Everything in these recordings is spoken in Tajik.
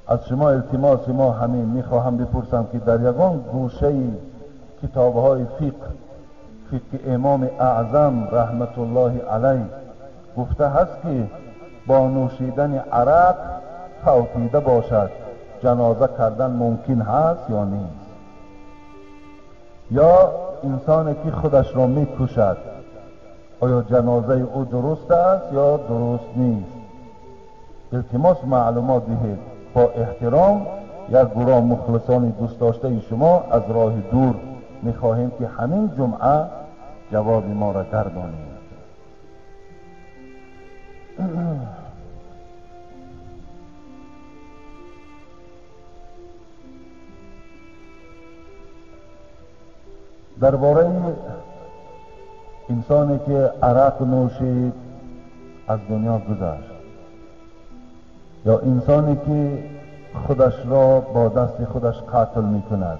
Аз шумо илтимоси мо ҳамин, мехоҳам бипурсам ки дар ягон гӯшаи китобҳои фиқҳ, фиқҳи имоми аъзам раҳматуллоҳи алайҳ гуфта ҳаст ки бо нӯшидани арақ фавтида бошад, ҷаноза кардан мумкин ҳаст ё нест? Ё инсоне ки худашро мекушад, оё ҷанозаи ӯ дуруст аст ё дуруст нест? Илтимос маълумот диҳед. Бо эҳтиром як гурӯҳ мухлисони дӯстдоштаи шумо аз роҳи дур мехоҳем ки ҳамин ҷумъа ҷавоби моро гардонед. Дар бораи инсоне ки арақ нӯшид аз дунё гузашт, ё инсоне ки худашро бо дасти худаш қатл мекунад,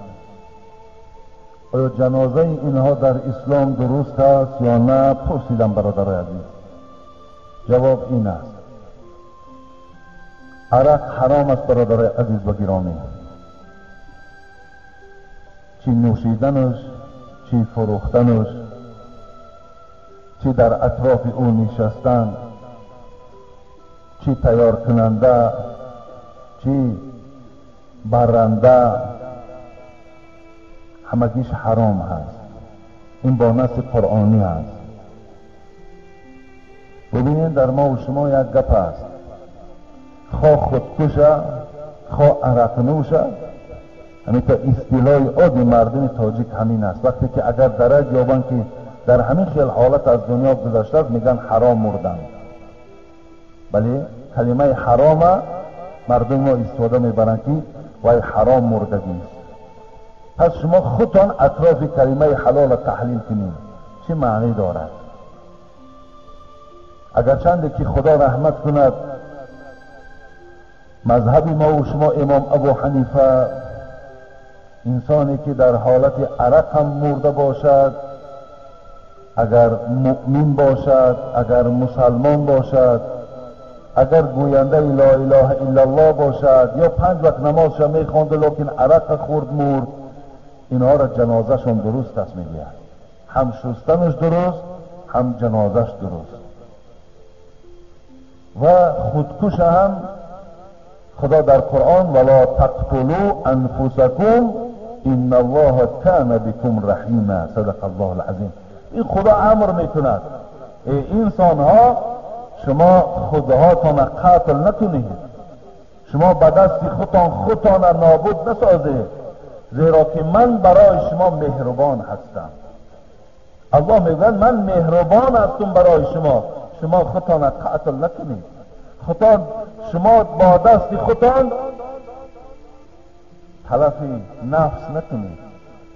оё ҷанозаи инҳо дар ислом дуруст аст ё на? Пурсидам бародарои азиз. Ҷавоб ин аст: арақ ҳаром аст бародарои азиз ва гиромӣ, чӣ нӯшиданаш, чӣ фурӯхтанаш, чӣ дар атрофи ӯ нишастан, чӣ тайёркунанда, чӣ баранда, ҳамагиш ҳаром ҳаст. Ин бо наси қуръонӣ ҳаст. Бубинед, дар мо ва шумо як гап аст: хо худкуша, хо арақнӯша. Ҳамин то истилоҳи одди мардуми тоҷик ҳамин аст. Вақте ки агар дарак ёбанд ки дар ҳамин хел ҳолат аз дунё гузаштааст, мегӯянд ҳаром мурданд. Бале, калимаи ҳарома мардуми мо истифода мебаранд ки вай ҳаром мурдагист. Пас шумо худтон атрофи калимаи ҳалолро таҳлил кунед, чӣ маънӣ дорад? Агарчанде ки худо раҳмат кунад мазҳаби мо ва шумо имом Абу Ҳанифа, инсоне ки дар ҳолати арақ ҳам мурда бошад, агар муъмин бошад, агар мусалмон бошад, агар гӯяндаи ло илоҳа иллаллоҳ бошад, ё панҷ вақт намозша мехонду лекин арақа хӯрд мурд, инҳоро ҷанозашон дуруст аст мегӯяд. Ҳам шустанаш дуруст, ҳам ҷанозаш дуруст. Ва худкуша ҳам худо дар қуръон вала тақтулу анфусакум инналлоҳа кана бикум раҳима, садақа аллоҳу алазим. Ин худо амр мекунад: эй инсонҳо, шумо худҳотонро қатл накунед, шумо ба дасти худтон худтонро нобуд насозед, зеро ки ман барои шумо меҳрубон ҳастам. Аллоҳ мегӯяд ман меҳрубон ҳастам барои шумо, шумо худтонро қатл накунед, худтон шумо бо дасти худтон талафи нафс накунед,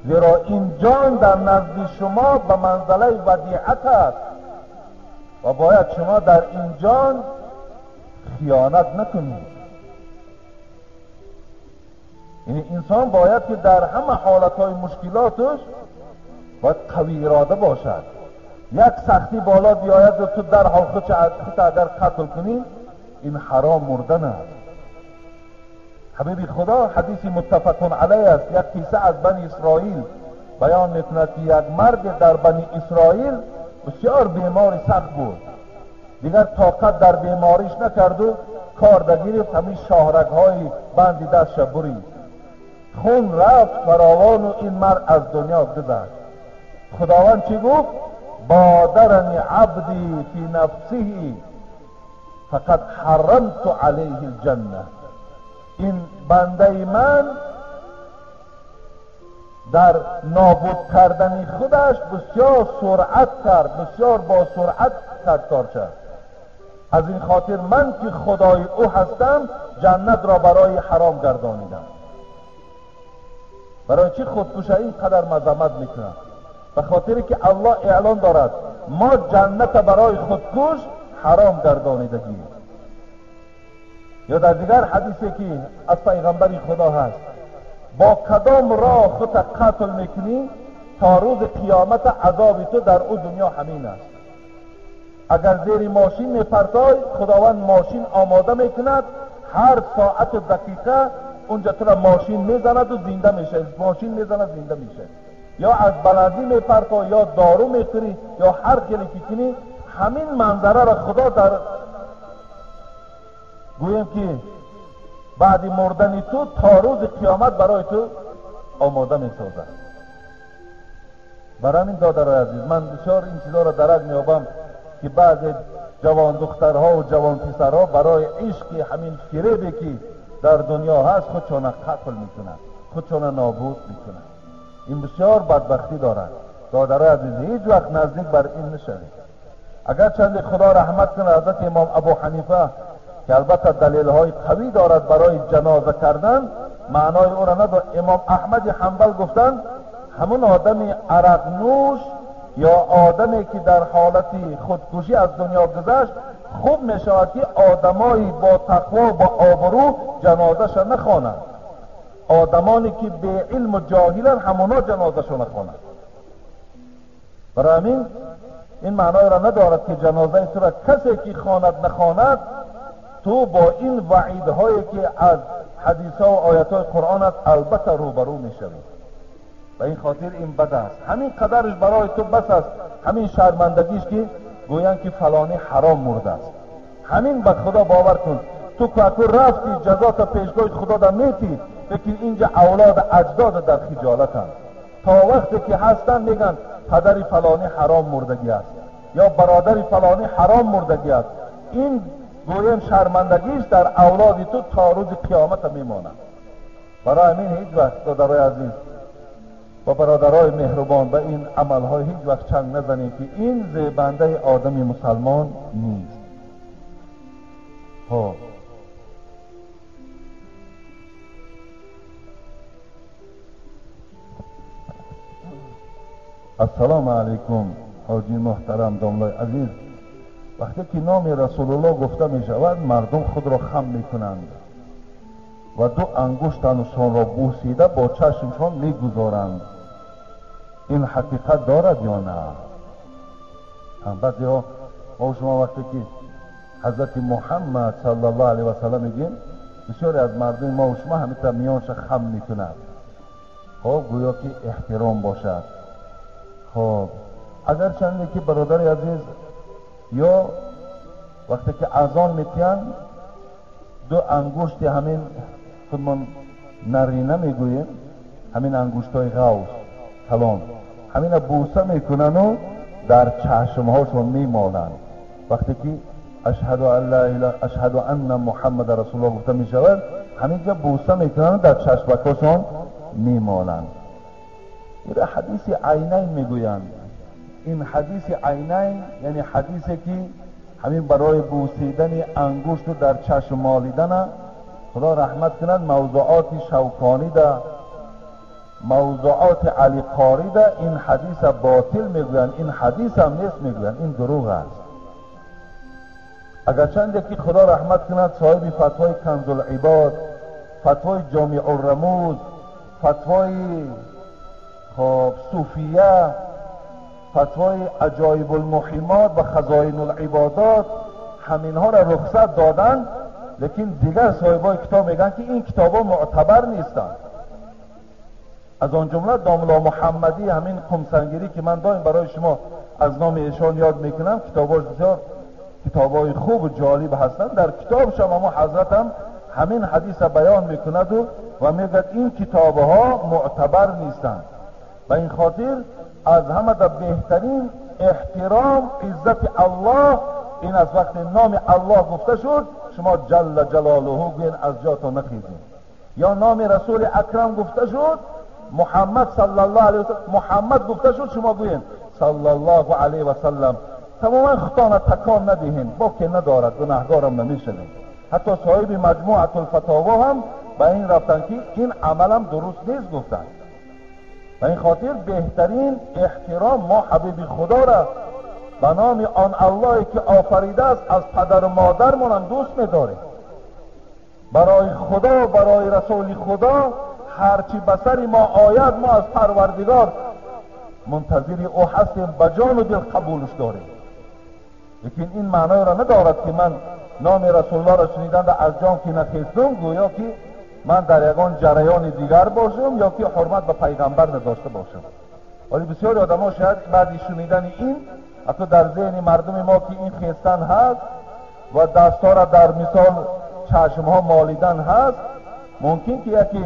зеро ин ҷон дар назди шумо ба манзалаи вадиат аст ва бояд шумо дар ин ҷон хиёнат накунед. Яъне инсон бояд ки дар ҳама ҳолатҳои мушкилоташ бояд қавӣ ирода бошад. Як сахтӣ боло биёяд ва ту дарҳол худро агар қатл кунӣ, ин ҳаром мурдан аст. Ҳабиби худо ҳадиси муттафақун алайҳ аст. Як қисса аз бани Исроил баён мекунад ки як марде дар бани Исроил бисёр бемори сахт буд, дигар тоқат дар бемориш накарду корда гирифт, ҳамин шоҳрагҳои банди дастша бурид, хун рафт фаровону ин мард аз дунё гузашт. Худованд чӣ гуфт? Бодарани абди фи нафсиҳи фақад ҳарамту алайҳи лҷанна. Ин бандаи ман дар нобуд кардани худаш бисёр суръат кард, бисёр бо суръат кард корча. Аз ин хотир ман ки худои ӯ ҳастам, ҷаннатро барои ҳаром гардонидам. Барои чӣ худкуша ин қадар мазаммат мекунад? Ба хотире ки Аллоҳ эълон дорад мо ҷанната барои худкуш ҳаром гардонидагӣ. Ё дар дигар ҳадисе ки аз пайғамбари худо ҳаст: бо кадом роҳ худта қатл мекунӣ то рӯзи қиёмата азоби ту дар ӯ дунё ҳамин аст. Агар зери мошин мепартой, Худованд мошин омода мекунад, ҳар соату дақиқа унҷа тура мошин мезанаду зинда мешавӣ, мошин мезанад, зинда мешавӣ. Ё аз баландӣ мепартой, ё дору мехӯрӣ, ё ҳар хеле ки кунӣ, ҳамин манзараро Худо дар гӯем ки баъди мурдани ту то рӯзи қиёмат барои ту омода месозад. Бар ҳамин додарои азиз, ман бисёр ин чизҳоро дарак меёбам ки баъзе ҷавондухтарҳову ҷавонписарҳо барои ишқи ҳамин фиребе ки дар дунё ҳаст худшона қатл мекунанд, худшона нобуд мекунанд. Ин бисёр бадбахтӣ дорад. Додарои азиз, ҳеҷ вақт наздик бар ин нашавед. Агарчанде Худо раҳмат кунад ҳазрати имом Абу Ҳанифа, ки албатта далелҳои қавӣ дорад барои ҷаноза кардан, маънои ӯро надорад. Имом Аҳмади Ҳанбал гуфтанд, ҳамун одами арақнӯш ё одаме ки дар ҳолати худкушӣ аз дунё гузашт, хуб мешавад ки одамои бо тақво, бо обрӯ ҷанозаша нахонанд. Одамоне ки беилму ҷоҳиланд, ҳамоно ҷанозашо нахонанд. Барои ҳамин ин маъноеро надорад ки ҷанозаи тура касе ки хонад нахонад, ту бо ин ваъидҳое ки аз ҳадисҳо ва оятҳои Қуръон аст албатта рӯбарӯ мешавӣ. Ба ин хотир ин бад аст. Ҳамин қадарш барои ту бас аст, ҳамин шармандагиш ки гӯянд ки фалонӣ ҳаром мурдааст. Ҳамин ба Худо бовар кун, ту ку рафти ҷазота пешгоҳи Худо да метӣ, лекин инҷа авлоди аҷдод дар хиҷолатанд. То вақте ки ҳастанд мегӯянд падари фалонӣ ҳаром мурдагӣ аст ё бародари фалонӣ ҳаром мурдагӣ аст. Ин гӯем шармандагиш дар авлоди ту то рӯзи қиёмата мемонад. Барои ҳамин ҳеҷ вақт додарои азиз ва бародарои меҳрубон ба ин амалҳо ҳеҷ вақт чанг назанем ки ин зебандаи одами мусалмон нест. Хоб, ассалому алайкум ҳоҷи муҳтарам, домлои азиз. Вақте ки номи Расулуллоҳ гуфта мешавад, мардум худро хам мекунанд ва ду ангуштаншонро бусида бо чашмшон мегузоранд. Ин ҳақиқат дорад ё на? Баъзеҳо мо шумо вақте ки ҳазрати Муҳаммад саллаллоҳу алайҳи васаллам мегӯем, бисёре аз мардуми мо шумо ҳамита миёнша хам мекунад. Хоб, гӯё ки эҳтиром бошад. Хоб, агарчанде ки бародари азиз, ё вақте ки азон метиҳанд, ду ангушти ҳамин худмон нарина мегӯем, ҳамин ангуштҳои ғавс калон, ҳамина буса мекунану дар чашмҳошон мемоланд. Вақте ки ашҳаду ан ла илаҳа, ашҳаду анна Муҳаммада расулуллоҳ гуфта мешавад, ҳаминҷа буса мекунанд, дар чашмакҳошон мемоланд. Ира ҳадиси айнайн мегӯянд. Ин ҳадиси айнайн яъне ҳадисе ки ҳамин барои бусидани ангушту дар чашм молидана Худо раҳмат кунад, мавзуоти Шавконида, мавзуоти Алиқорида ин ҳадиса ботил мегӯянд, ин ҳадисам нест мегӯянд, ин дурӯғ аст. Агарчанде ки Худо раҳмат кунад соҳиби фатвои Канзулибод, фатвои Ҷомиуррамуз, фатвои хоб Суфия, фатвои Аҷоибулмуҳимот ва Хазоинулибодот, ҳаминҳоро рухсат доданд, лекин дигар соҳибои китоб мегӯянд ки ин китобҳо муътабар нестанд. Аз он ҷумла домло Муҳаммадӣ, ҳамин қумсангирӣ ки ман доим барои шумо аз номи эшон ёд мекунам, китобҳош бисёр китобҳои хубу ҷолиб ҳастанд. Дар китобшам ҳамо ҳазратам ҳамин ҳадиса баён мекунаду ва мегӯяд ин китобҳо муътабар нестанд. Ба ин хотир аз ҳама дар беҳтарин эҳтиром иззати Аллоҳ ин аз вақте номи Аллоҳ гуфта шуд, шумо ҷалла ҷалолуҳу гӯен, аз ҷотон нахезед. Ё номи Расули Акрам гуфта шуд, Муҳаммад саллаллоҳу алайҳи васаллам, Муҳаммад гуфта шуд, шумо гӯен саллаллоҳу алайҳи васаллам. Тамоман худтона такон надиҳем, боке надорад, гунаҳгорам намешавем. Ҳатто соҳиби Маҷмуатулфатово ҳам ба ин рафтанд ки ин амалам дуруст нест гуфтанд. Ба ин хотир беҳтарин эҳтиром мо ҳабиби Худоро ба номи он Аллоҳе ки офаридааст аз падару модармонам дӯст медорем. Барои Худо, барои Расули Худо ҳарчи ба сари мо ояд, мо аз Парвардигор мунтазири ӯ ҳастем, ба ҷону дил қабулш дорем. Лекин ин маъноеро надорад, ки ман номи Расулуллоҳро шуниданда аз ҷон ки нахестум, гӯё ки ман дар ягон ҷараёни дигар бошам ё ки ҳурмат ба пайғамбар надошта бошам. Вале бисёри одамо шояд баъди шунидани ин ҳатто дар зеҳни мардуми мо ки ин хестан ҳаст ва дастҳоро дар мисол чашмҳо молидан ҳаст, мумкин ки яке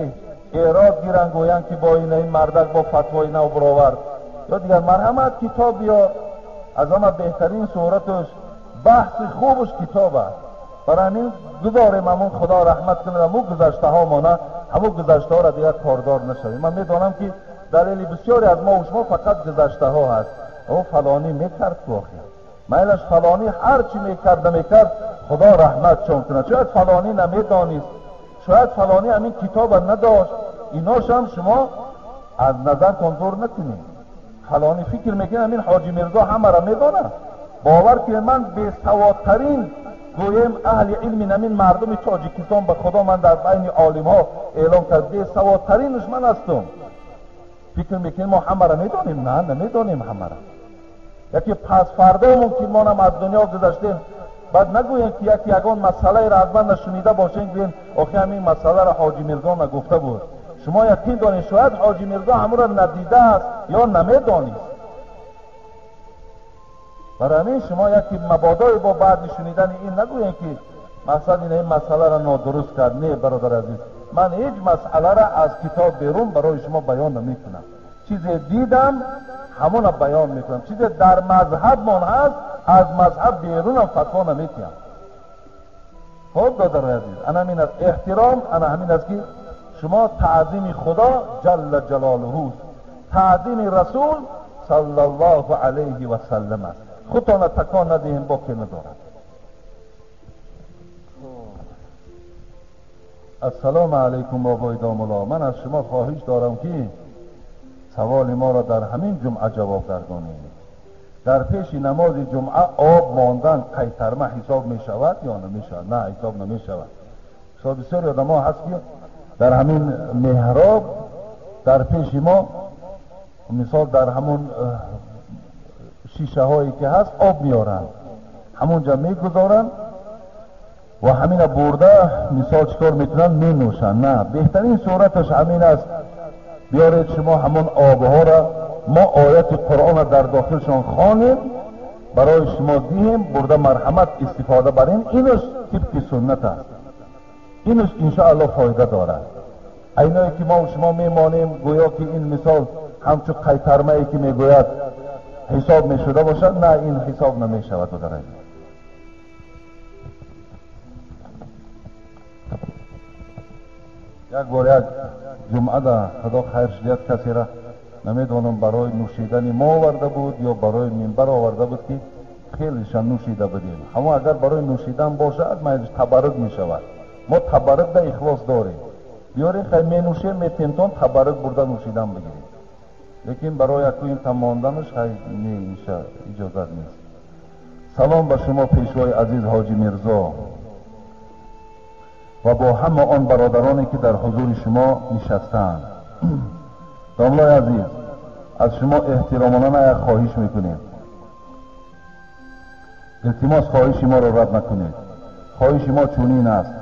эърод гиранд, гӯянд ки бо ин мардак бо фатвои нав баровард ё дигар. Марҳамат, китоб биёр, аз ҳама беҳтарин сураташ, баҳси хубаш китоб аст. Барои ҳамин гузорем, ҳамун Худо раҳмат кунад ҳамун гузаштаҳомона, ҳамун гузаштаҳоро дигар кордор нашавем. Ман медонам ки далели бисёре аз мо ва шумо фақат гузаштаҳо ҳаст. Ӯ фалонӣ мекард ку охир, майлаш фалонӣ ҳар чӣ мекард намекард, Худо раҳматшон кунад. Шояд фалонӣ намедонист, шояд фалонӣ ҳамин китоба надошт. Иношам шумо аз назартон дур накунед. Фалонӣ фикр мекунад ҳамин Ҳоҷи Мирзо ҳамаро медонад. Бовар кунед, ман бесаводтарин гӯем аҳли илми ҳамин мардуми Тоҷикистон, ба Худо ман дар байни олимҳо эълон кард, бесаводтаринаш ман ҳастам. Фикр мекунем мо ҳамаро медонем? На, намедонем ҳамаро. Яке пас фардо мумкин мо ҳам аз дунё гузаштем, баъд нагӯем ки яке ягон масъалаеро аз ман нашунида бошем, гӯем охи ҳамин масъаларо Ҳоҷи Мирзо нагуфта буд. Шумо яқин донед, шояд Ҳоҷи Мирзо ҳамонро надидааст ё намедонист. Барои ҳамин шумо яке мабодое бо баъди шунидани ин нагӯем ки мақсад ин масъаларо нодуруст кард. Не, бародар азиз, ман ҳеҷ масъаларо аз китоб берун барои шумо баён намекунам. Чизе дидам ҳамона баён мекунам, чизе дар мазҳабмон ҳаст аз мазҳаб берунам фатво намекунам. Хоб додари азиз, ана ҳамин аст эҳтиром, ана ҳамин аст ки шумо таъзими Худо ҷалла ҷалолуҳу, таъзими Расул саллаллоҳу алайҳи васаллам аст. Худтона такон надиҳем, боке надорад. Ассалому алайкум бобои домулло, ман аз шумо хоҳиш дорам ки саволи моро дар ҳамин ҷумъа ҷавоб гардонед. Дар пеши намози ҷумъа об мондан қайтарма ҳисоб мешавад ё намешавад? На, ҳисоб намешавад. Бисёри одамо ҳаст ки дар ҳамин меҳроб дар пеши мо мисол дар ҳамун шишаҳое ки ҳаст об меоранд, ҳамунҷа мегузоранд ва ҳамина бурда мисол чикор мекунанд? Менӯшанд. На, беҳтарин сураташ ҳамин аст. Биёред шумо ҳамон обҳоро, мо ояти Қуръонро дар дохилшон хонем, барои шумо диҳем, бурда марҳамат истифода барем. Инаш тибқи суннат аст, инаш иншоаллоҳ фоида дорад. Айное ки мо шумо мемонем гӯё ки ин мисол ҳамчун қайтармае ки мегӯяд ҳисоб мешуда бошад, на, ин ҳисоб намешавад. Як бор як ҷумъа да Худо хайр шудият касера намедонам барои нӯшидани мо оварда буд ё барои минбар оварда буд ки хелеша нӯшида будем. Ҳамон агар барои нӯшидан бошад, майли табаррук мешавад. Мо табаррук да ихлос дорем. Биёрем хай менӯшем, метемтон табаррук бурда нӯшидан бигирем. Лекин барои якуин тамонданаш хай не, инша иҷозат нест. Салом ба шумо пешвои азиз Ҳоҷи Мирзо ва бо ҳама он бародароне ки дар ҳузури шумо нишастаанд. Домлои азиз, аз шумо эҳтиромона як хоҳиш мекунем. Илтимос, хоҳиши моро рад накунед. Хоҳиши мо чунин аст: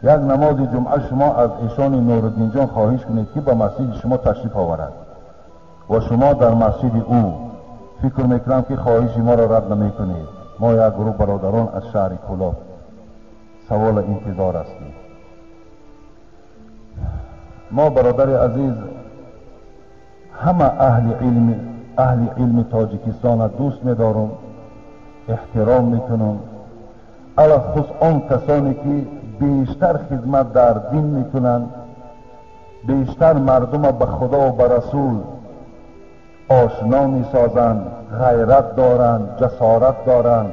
як намози ҷумъа шумо аз эшони Нуруддинҷон хоҳиш кунед ки ба масҷиди шумо ташриф оварад ва шумо дар масҷиди ӯ. Фикр мекунам ки хоҳиши моро рад намекунед. Мо як гурӯҳ бародарон аз шаҳри Кӯлоб савол интизор ҳастем. Мо бародари азиз ҳама аҳли илми Тоҷикистонро дӯст медорам, эҳтиром мекунам, алахус он касоне ки бештар хизмат дар дин мекунанд, бештар мардума ба Худо ва ба Расул ошно месозанд, ғайрат доранд, ҷасорат доранд,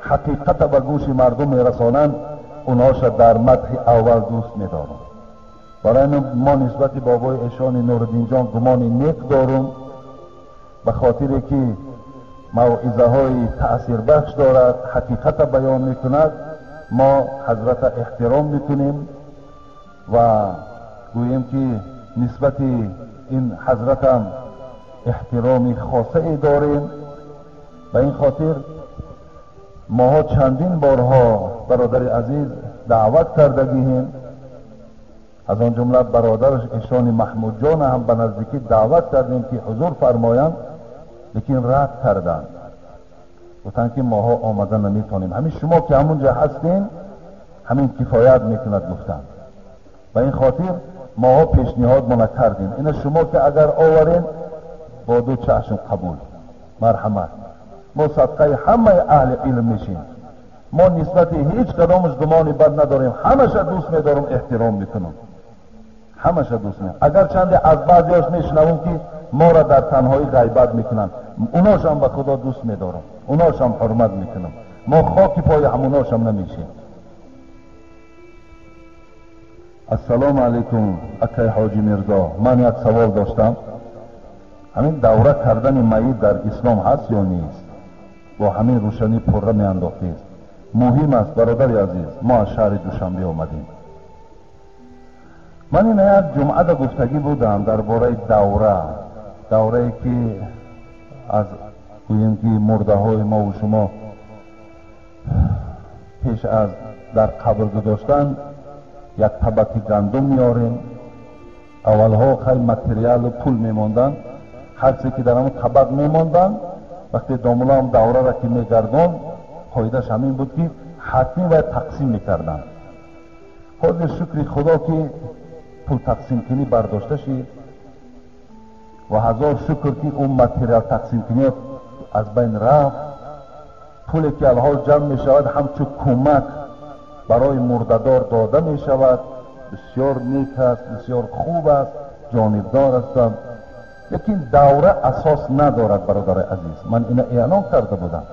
ҳақиқата ба гӯши мардум мерасонанд, онҳоша дар мадҳи аввал дӯст медорам. Барои мо нисбати бобои эшони Нуруддинҷон гумони нек дорум, ба хотире ки мавъизаҳои таъсирбахш дорад, ҳақиқата баён мекунад. Мо ҳазрата эҳтиром мекунем ва гӯем ки нисбати ин ҳазратам эҳтироми хосае дорем. Ба ин хотир Моҳо чандин борҳо бародари азиз даъват кардагиҳем, аз он ҷумла бародараш эшони Маҳмудҷон ҳам ба наздикӣ даъват кардем ки ҳузур фармоянд, лекин рад карданд. Гуфтанд ки моҳо омада наметавонем, ҳамин шумо ки ҳамунҷа ҳастем ҳамин кифоят мекунад гуфтанд. Ба ин хотир моҳо пешниҳодмона кардем, ина шумо ки агар оварем бо ду чашм қабул, марҳамат. Мо садқаи ҳамаи аҳли илм мешем, мо нисбати ҳеҷ кадомаш гумони бад надорем, ҳамаша дӯст медорам, эҳтиром мекунам, ҳамаша дӯст медорам. Агарчанде аз баъзеҳош мешунавам ки моро дар танҳоӣ ғайбат мекунанд, уношам ба худо дӯст медорам, уношам ҳурмат мекунам, мо хоки пои ҳамуношам намешем. Ассалому алайкум акай ҳоҷи Мирзо, ман як савол доштам. Ҳамин давра кардани майит дар ислом ҳаст ё нест? Бо ҳамин рӯшанӣ пурра меандохтест. Муҳим аст бародари азиз, мо аз шаҳри Душанбе омадем. Ман ин як ҷумъада гуфтагӣ будам дар бораи давра, даврае ки аз гӯем ки мурдаҳои мову шумо пеш аз дар қабр гузоштан як табақи гандум меорем. Аввалҳо хеле материалу пул мемонданд, ҳарче ки дар ҳамон табақ мемонданд, вақте домулаам давраро ки мегардонд, қоидааш ҳамин буд ки ҳатмӣ бояд тақсим мекарданд. Ҳозир шукри худо ки пул тақсимкунӣ бардошта шид ва ҳазор шукр ки он материал тақсимкунӣ аз байн рафт. Пуле ки алҳол ҷамъ мешавад ҳамчун кӯмак барои мурдадор дода мешавад. Бисёр нек аст, бисёр хуб аст, ҷонибдор ҳастам. Лекин давра асос надорад бародари азиз, ман ина эълон карда будам.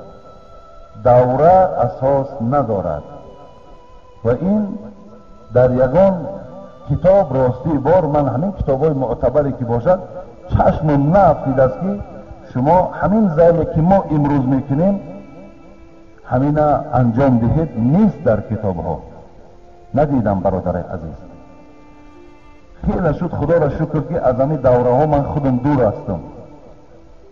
Давра асос надорад ва ин дар ягон китоб ростӣ бор ман ҳамин китобҳои муътабаре ки бошад чашмам наафтидааст ки шумо ҳамин зайле ки мо имрӯз мекунем ҳамина анҷом диҳед, нест дар китобҳо. Надидам бародари азиз. Хеле шуд худоро шукр ки аз ҳамин давраҳо ман худам дур ҳастам.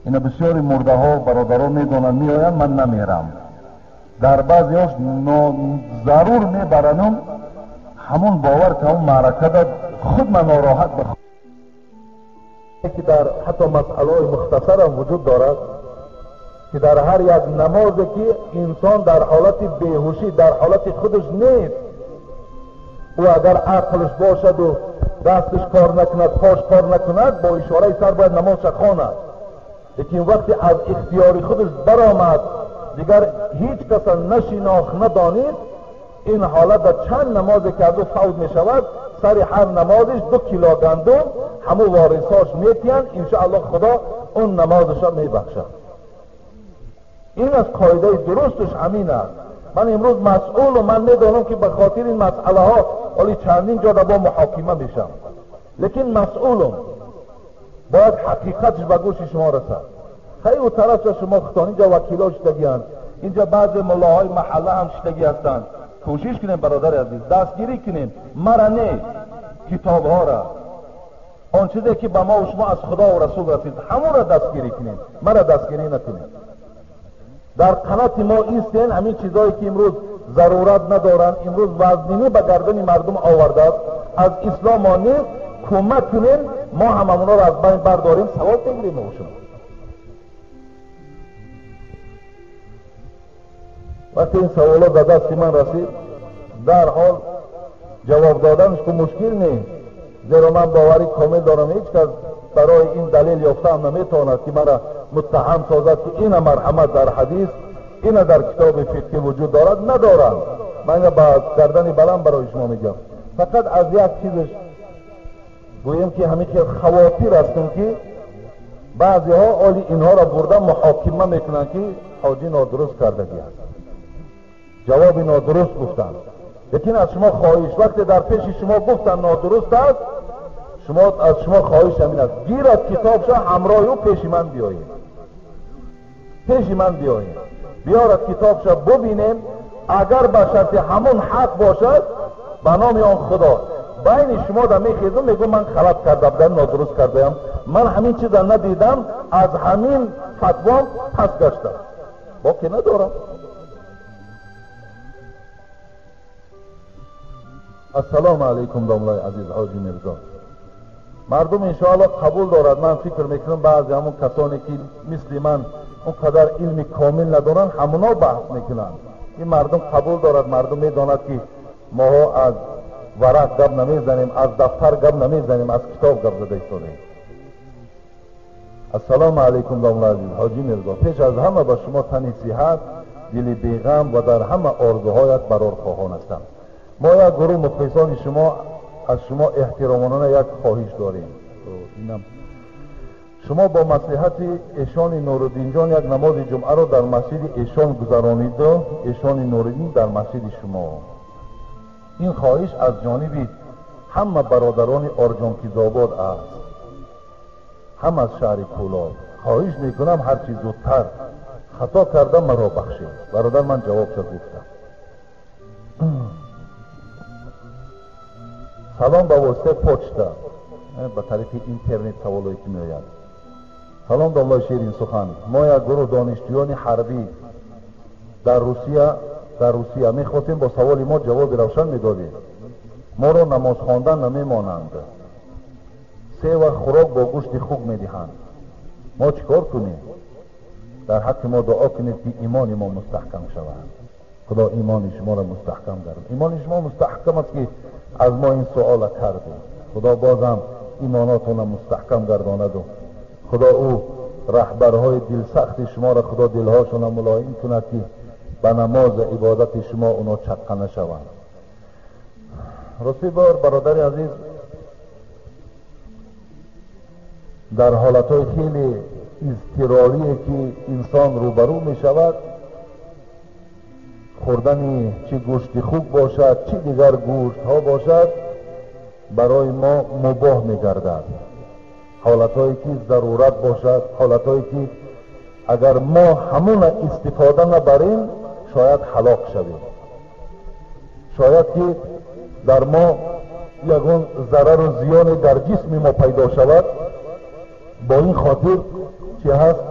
Ина бисёри мурдаҳо бародаро медонанд, меоянд, ман намерам. Дар баъзеҳош зарур мебаранам, ҳамон бовар ки ҳамон маъракада худ ман нороҳат ба ки дар ҳатто масъалаҳои мухтасарам вуҷуд дорад ки дар ҳар як намозе ки инсон дар ҳолати беҳушӣ, дар ҳолати худаш нест, ӯ агар ақлш бошаду дасташ кор накунад, пош кор накунад, бо ишораи сар бояд намозша хонад. Лекин вақте аз ихтиёри худаш баромад, дигар ҳеҷ каса нашинохт, надонист, ин ҳолат дар чанд намозе ки аз ӯ фавт мешавад, сари ҳар намозиш 2 кило гандум ҳамун ворисҳош метиҳанд, иншоаллоҳ худо он намозаша мебахшад. Ин аз қоидаи дурусташ ҳамин аст. Ман имрӯз масъулу ман медонам ки ба хотири ин масъалаҳо оли чандин ҷода бо муҳокима мешам, лекин масъулум, бояд ҳақиқатш ба гӯши шумо расад. Хеле у тарафша шумо худтон инҷа вакило шидагианд, инҷа баъзе муллоҳои маҳалла ҳам шидагӣ ҳастанд. Кӯшиш кунем бародари азиз, дастгирӣ кунем, мара не, китобҳоро, он чизе ки ба мо шумо аз худо ва расул расид ҳамонро дастгирӣ кунем, мара дастгирӣ накунем. Дар қанати мо истен ҳамин чизҳое ки имрӯз зарурат надоранд, имрӯз вазнинӣ ба гардани мардум овардааст, аз ислом мо нест, кӯмак кунем, мо ҳам ҳамонҳоро аз байн бардорем, савоб бигирем мо шумо. Вақте ин саволот ба дасти ман расид, дарҳол ҷавоб доданаш ку мушкил нест, зеро ман боварӣ комил дорам ҳеҷ кас барои ин далел ёфтаам наметавонад ки мара муттаҳам созад ки ина марҳамат дар ҳадис, ина дар китоби фиқҳӣ вуҷуд дорад, надорад. Ман ина ба гардани баланд барои шумо мегӯям. Фақат аз як чизаш гӯем ки ҳамин хел хавотир ҳастем ки баъзеҳо оли инҳоро бурда муҳокима мекунанд ки ҳоҷӣ нодуруст кардагӣ аст, ҷавоби нодуруст гуфтанд. Лекин аз шумо хоҳиш, вақте дар пеши шумо гуфтанд нодуруст аст, шумо аз шумо хоҳиш ҳамин аст, гирад китобша ҳамроҳи ӯ пеши ман биёед, пеши ман биёед, биёрад китобша бубинем, агар ба шарти ҳамон ҳақ бошад ба номи он худо байни шумо да мехезам, мегӯм ман халат карда будам, нодуруст кардаям, ман ҳамин чиза надидам, аз ҳамин фатвом пас гаштам, боке надорам. Ассалому алайкум домлаи азиз Ҳоҷи Мирзо. Мардум иншоаллоҳ қабул дорад. Ман фикр мекунам баъзе ҳамон касоне ки мисли ман он қадар илми комил надоранд, ҳамоно баҳс мекунанд. Ин мардум қабул дорад, мардум медонад ки моҳо аз варақ гап намезанем, аз дафтар гап намезанем, аз китоб гап зада истодаем. Ассалому алайкум домла азиз Ҳоҷи Мирзо. Пеш аз ҳама ба шумо тани сиҳат, дили беғам ва дар ҳама орзуҳоят барор хоҳон ҳастам. Мо як гурӯҳ мухлисони шумо аз шумо эҳтиромонона як хоҳиш дорем. Инам шумо бо маслиҳати эшони Нуриддинҷон як намози ҷумъаро дар масҷиди эшон гузарониду эшони Нуриддин дар масҷиди шумо. Ин хоҳиш аз ҷониби ҳама бародарони Орҷонкизобод аст, ҳам аз шаҳри Кӯлоб. Хоҳиш мекунам ҳарчи зудтар хато кардам маро бахшед. Бародар, ман ҷавобша гуфтам. Салом ба воситаи почта, ба тариқи интернет саволое ки меояд. Салом домлаи Ширин сухан. Мо як гурӯҳ донишҷӯёни ҳарбӣ дар Русия мехостем бо саволи мо ҷавоби равшан медодед. Моро намоз хондан намемонанд. Се вақт хӯрок бо гӯшти хук медиҳанд. Мо чӣ кор кунем? Дар ҳаққи мо дуо кунед ки имони мо мустаҳкам шавад. Худо имони шуморо мустаҳкам гардонад. Имони шумо мустаҳкам аст ки аз мо ин суола кардед. Худо бозам имонотонро мустаҳкам гардонаду Худо ӯ раҳбарҳои дилсахти шуморо Худо дилҳошонро мулоим кунад ки ба намозу ибодати шумо оно чаққа нашаванд. Рости бор бародари азиз, дар ҳолатҳои хеле изтирорие ки инсон рӯбарӯ мешавад, хӯрдани чӣ гӯшти хук бошад, чӣ дигар гӯштҳо бошад, барои мо мубоҳ мегардад. Ҳолатҳое ки зарурат бошад, ҳолатҳое ки агар мо ҳамона истифода набарем, шояд ҳалок шавем, шояд ки дар мо ягон зарару зиёне дар ҷисми мо пайдо шавад. Бо ин хотир чӣ ҳаст,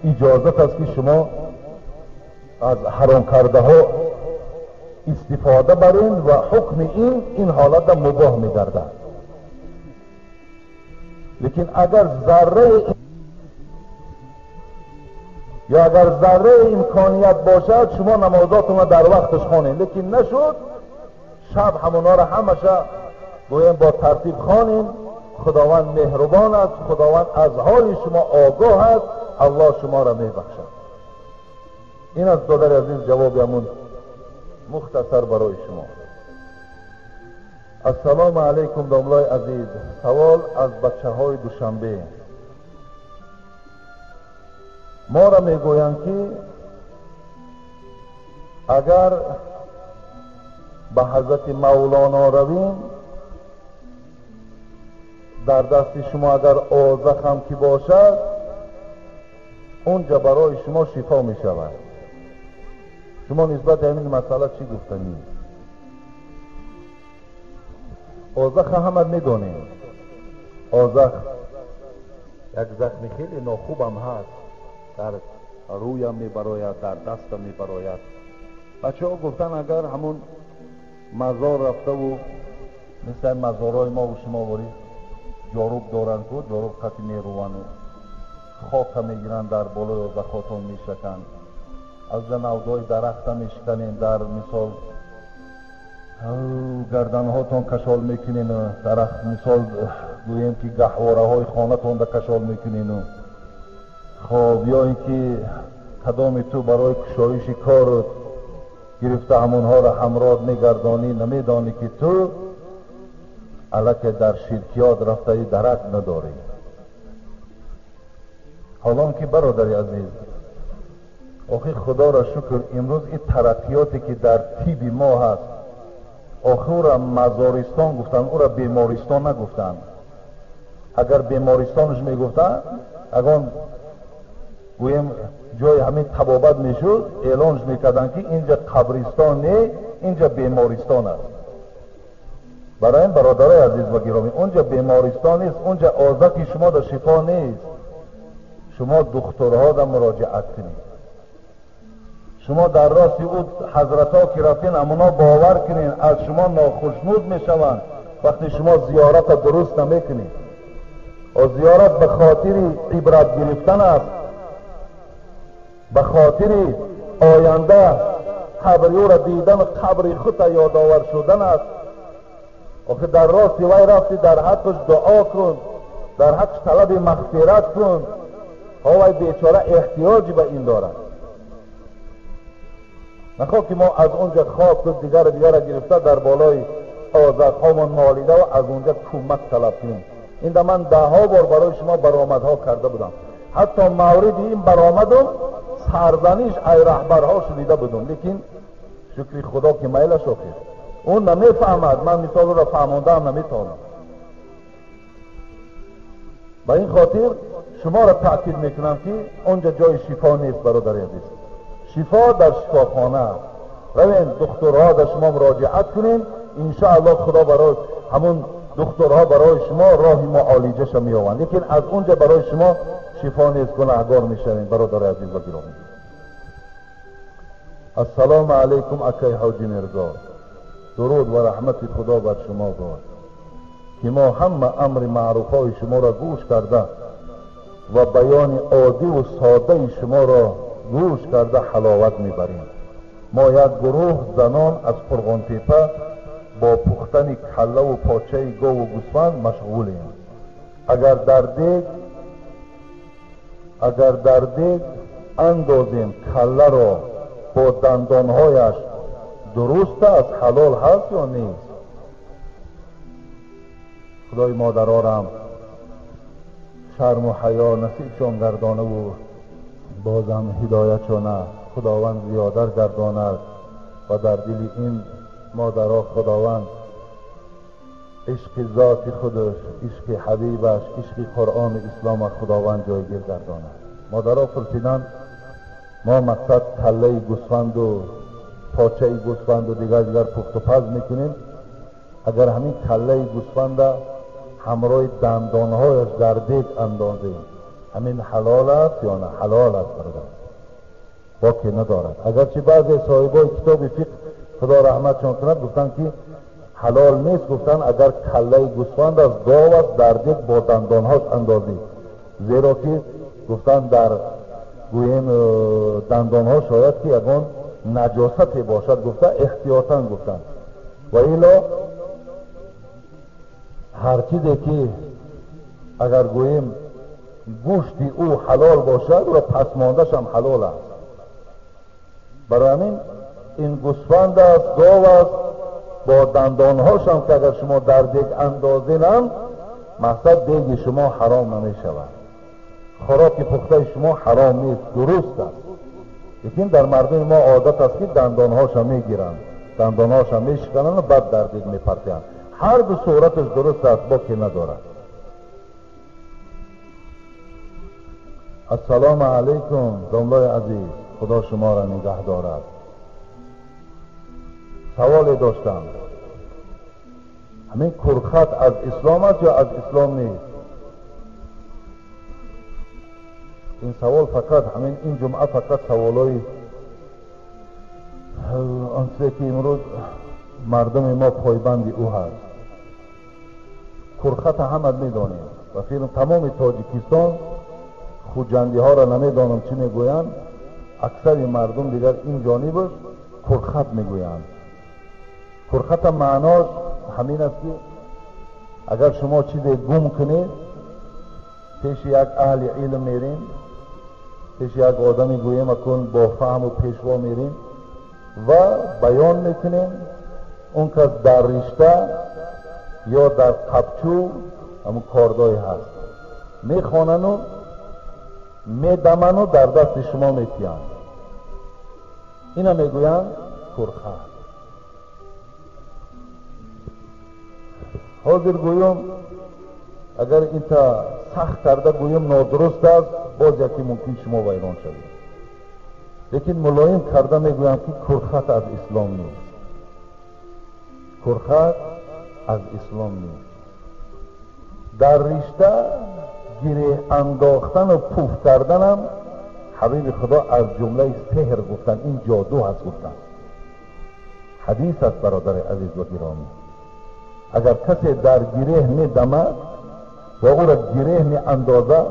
иҷозат аст ки шумо аз ҳаромкардаҳо истифода барем ва ҳукми ин ҳолата мубоҳ мегардад. Лекин агар зарраи ё агар зарраи имконият бошад, шумо намозотонро дар вақташ хонед. Лекин нашуд, шаб ҳамонҳоро ҳамаша гӯем бо тартиб хонем. Худованд меҳрубон аст, Худованд аз ҳоли шумо огоҳ аст, Аллоҳ шуморо мебахшад. Ин аст додари азиз ҷавоби ҳамун мухтасар барои шумо. Ассалому алайкум домлаи азиз. Савол аз бачаҳои Душанбе. Моро мегӯянд ки агар ба ҳазрати Мавлоно равем, дар дасти шумо агар озақ ҳам ки бошад, унҷа барои шумо шифо мешавад. Шумо нисбат ба ҳамин масъала чӣ гуфтанӣ? Озақа ҳама медонем. Озақ як захми хеле нохубам ҳаст, дар рӯям мебарояд, дар дастам мебарояд. Бачаҳо гуфтан агар ҳамон мазор рафтаву мисли мазорҳои мову шумо ворид ҷоруб доранд ку, ҷоруб қати мерувану хока мегиранд, дар болои озақотон мешаканд, аз навдои дарахта мешиканем, дар мисол гарданҳотон кашол мекунену дарахт мисол гӯем ки гаҳвораҳои хонатонда кашол мекунену хоб, ё ин ки кадоми ту барои кушоиши корот гирифта ҳамонҳоро ҳамроҳ мегардонӣ, намедонӣ ки ту аллакай дар ширкиёт рафтаи дарак надорӣ. Ҳолон ки бародари азиз, охи худоро шукр, имрӯз ин тараққиёте ки дар тиби мо ҳаст, охи ӯра мазористон гуфтанд, ӯра бемористон нагуфтанд. Агар бемористонаш мегуфтанд, агон гӯем ҷои ҳамин табобат мешуд, эълонш мекарданд ки инҷа қабристон не, инҷа бемористон аст. Барои ин бародарои азиз ва гиромӣ, унҷа бемористон нест, унҷа озаки шумо дар шифо нест. Шумо духтурҳо да муроҷиат кунед. Шумо дар рости ӯ ҳазратҳо ки рафтин, амуно бовар кунед, аз шумо нохушнуд мешаванд вақте шумо зиёрата дуруст намекунед. Зиёрат ба хотири ибрат гирифтан аст, ба хотири оянда қабри ӯро дидан, қабри худро ёдовар шудан аст. Охир дар рости вай рафти, дар ҳаққаш дуо кун, дар ҳаққаш талаби мағфират кун. Вай бечора эҳтиёҷ ба ин дорад. Нахоҳ ки мо аз онҷа хоку дигару дигара гирифта дар болои озарҳомон молида ва аз онҷа кӯмак талаб кунем. Инда ман даҳҳо бор барои шумо баромадҳо карда будам. Ҳатто мавриди ин баромадум сарзаниш ай раҳбарҳо шунида будум, лекин шукри худо ки майлаш охир. Ӯ намефаҳмад, ман мисолро фаҳмондаам наметавонам. Ба ин хотир шуморо таъкид мекунам ки онҷа ҷои шифо нест, бародари азиз. Шифо дар шифохона аст. Равем духтурҳо дар шумо муроҷиат кунем, иншоаллоҳ худо барои ҳамун духтурҳо барои шумо роҳи муолиҷаша меёбанд. Лекин аз онҷа барои шумо шифо нест, гунаҳгор мешавем, бародари азиз ва гиромӣ. Ассалому алайкум акай ҳоҷи Мирзо. Дуруд ва раҳмати худо бар шумо бод, ки мо ҳама амри маъруфҳои шуморо гӯш карда ва баёни оддиву содаи шуморо гӯш карда ҳаловат мебарем. Мо як гурӯҳ занон аз Қурғонтепа бо пухтани каллаву почаи гову гӯсфанд машғулем. Агар дар дег андозем калларо бо дандонҳояш, дуруст аст, ҳалол ҳаст ё нест? Худои модарорам шарму ҳаё насибшон гардонаву бозам ҳидоятшона худованд зиёдар гардонад ва дар дили ин модаро худованд ишқи зоти худаш, ишқи ҳабибаш, ишқи қуръону ислома худованд ҷойгир гардонад. Модаро пурсиданд, мо мақсад каллаи гӯсфанду почаи гӯсфанду дигар дигар пухтупаз мекунем. Агар ҳамин каллаи гӯсфанда ҳамроҳи дандонҳояш дар дег андозем, ҳамин ҳалол аст ё на? Ҳалол аст, бародар, боке надорад. Агарчи баъзе соҳибои китоби фиқҳ, худо раҳматшон кунад, гуфтанд ки ҳалол нест, гуфтанд агар каллаи гӯсфанд аст, гов аст, дар дег бо дандонҳош андозӣ, зеро ки гуфтанд дар гӯем дандонҳо шояд ки ягон наҷосате бошад, гуфта эҳтиётан гуфтанд. Ва ило ҳар чизе ки агар гӯем гӯшти ӯ ҳалол бошад, ва пасмондашам ҳалол аст. Барои ҳамин ин гӯсфанд аст, гов аст, бо дандонҳошам ки агар шумо дар дег андозинам, мақсад деги шумо ҳаром намешавад, хӯроки пухтаи шумо ҳаром нест, дуруст аст. Лекин дар мардуми мо одат аст ки дандонҳоша мегиранд, дандонҳоша мешикананд ва баъд дар дег мепартиянд. Ҳар ду сураташ дуруст аст, боке надорад. Ассалому алайкум домлои азиз, худо шуморо нигаҳ дорад. Саволе доштам, ҳамин курхат аз ислом аст ё аз ислом нест? Ин савол фақат ҳамин ин ҷумъа фақат саволои он чизе ки имрӯз мардуми мо пойбанди ӯ ҳаст. Курхата ҳама медонем ва филм тамоми Тоҷикистон, хуҷандиҳоро намедонам чӣ мегӯянд, аксари мардум дигар ин ҷонибаш курхат мегӯянд. Курхата маънош ҳамин аст ки агар шумо чизе гум кунед, пеши як аҳли илм мерем, пеши як одаме гӯем акун бо фаҳму пешво мерем ва баён мекунем, он кас дар ришта ё дар қабчӯ ҳамун кордое ҳаст, мехонану медаману дар дасти шумо метиҳанд. Ина мегӯянд курхат. Ҳозир гӯём агар инта сахт карда гӯём нодуруст аст, боз яке мумкин шумо вайрон шавед. Лекин мулоим карда мегӯям ки курхат аз ислом нест. Курхат аз ислом нест. Дар ришта гиреҳ андохтану пуф карданам حبیب خدا از جمله سحر گفتن، این جادو هست گفتن. حدیث است برادر عزیز و گرامی. اگر کسی در گره می دمد و او را گره می اندازد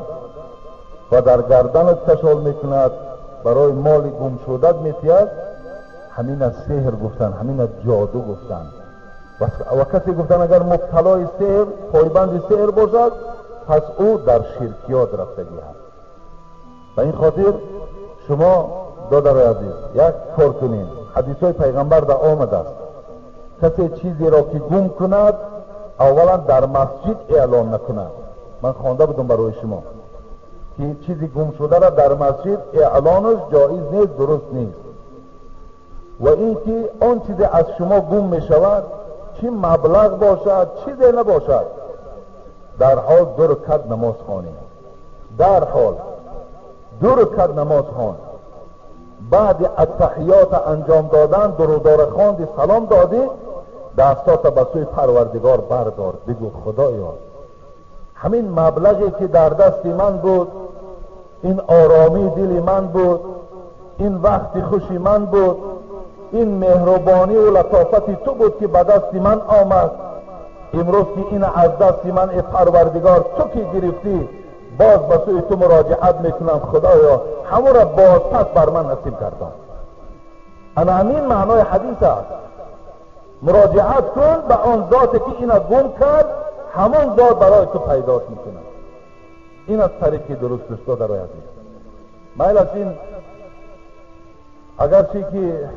و در گردنت کشال میکند، برای مال گم شدت میتید، همین از سحر گفتن، همین از جادو گفتن. و کسی گفتن اگر مبتلای سحر، پایبند سحر باشد، پس او در شرکیات رفتگی هست. و این خاطر شما دادر عزیز یک کار کنین. حدیث های پیغمبر در آمده است کسی چیزی را که گم کند اولا در مسجد اعلان نکند. من خوانده بودم برای شما که چیزی گم شده را در مسجد اعلانش جایز نیست، درست نیست. و اینکه آن چیزی از شما گم می شود، چی مبلغ باشد چیزی نباشد، در حال 2 رکعت نماز خوانید. در حال 2 رکعت نماز خوان. بعد التحیات انجام دادن، درودار خواندی، سلام دادی، دستات به سوی پروردگار بردار، بگو خدایا همین مبلغی که در دست من بود، این آرامی دل من بود، این وقت خوشی من بود، این مهربانی و لطافت تو بود که به دست من آمد. امروز که این از دست من ای پروردگار تو که گرفتی، باز به سوی تو مراجعت میکنم، خدایا همون را باز پس بر من نصیب کردم. انا همین معنای حدیث است. مراجعت کن به آن ذاتی که اینا گم کرد، همون ذات برای تو پیداش میکنه. این از طریق درست است در عزیز. مایل از این اگرچه که